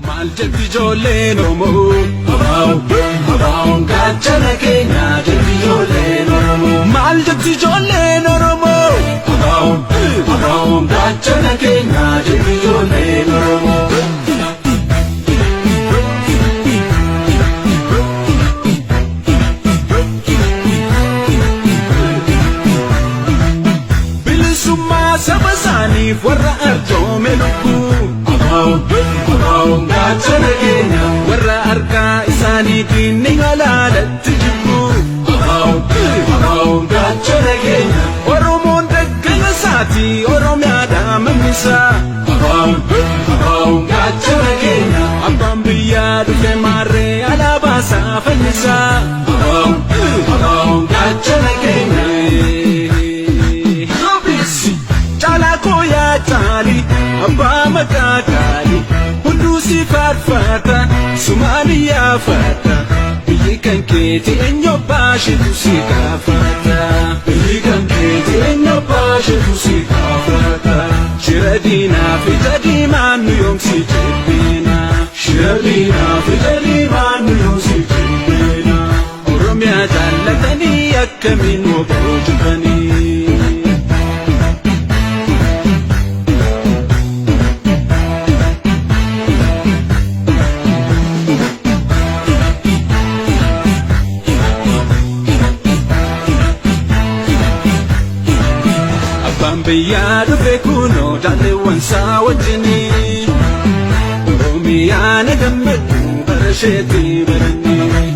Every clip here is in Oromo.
Maal jetti ijoolleen Oromoo? Abaa'oo abaa'oon gaachana keenya jetti ijoolleen Oromoo. Maal jetti ijoolleen Oromoo? Abaa'oo abaa'oon gaachana keenya jetti ijoolleen Oromoo. Bilisummaa saba isaaniif warra arjoome lubbuu. Abaa'oo abaa'oon gaachana keenya warra harkaa isaaniitiin ni halaalatti jibbu. Abaa'oo abaa'oon gaachana keenya Oromoon daggala isaati Oromiyaadhaa mammisaa. Abaa'oo abaa'oon gaachana keenya abbaan biyyaa dhufe maarree alaabaa isaa fannisaa. Abaa'oo abaa'oon gaachana keenya. Caalaa koo yaa caali abbaa maqaa gaarii hunduu si faarfata sumaan iyyaafata biyyi kan keeti eenyu baashetu si gaafata biyyi kan keeti eenyu baashetu si gaafata shira diinaa fi ija diimaan nu yoomsi jibbiina shira diinaa fi ija diimaan nu yoomsi jibbiina Oromiyaa jaallatanii akkamiin obbo jibbanii. Abbaan biyyaa dhufe kunoo jaalleewwan isaa wajjinii Oromiyaa na gammaddu bara isheetti barannee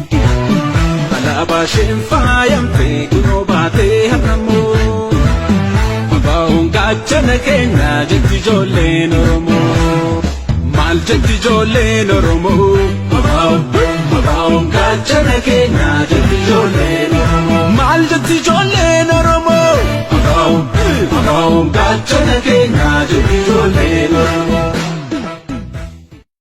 Alaabaa isheen faayamte kunoo baatee har'ammoo Abaa'oon gaachana keenya jetti ijoolleen Oromoo Maal jetti ijoolleen Oromoo Abaa'oo abaa'oon gaachana keenya jetti ijoolleen Oromoo Maal jetti ijoolleen Oromoo Abaa'oo abaa'oon gaachana keenya jetti ijoolleen Oromoo.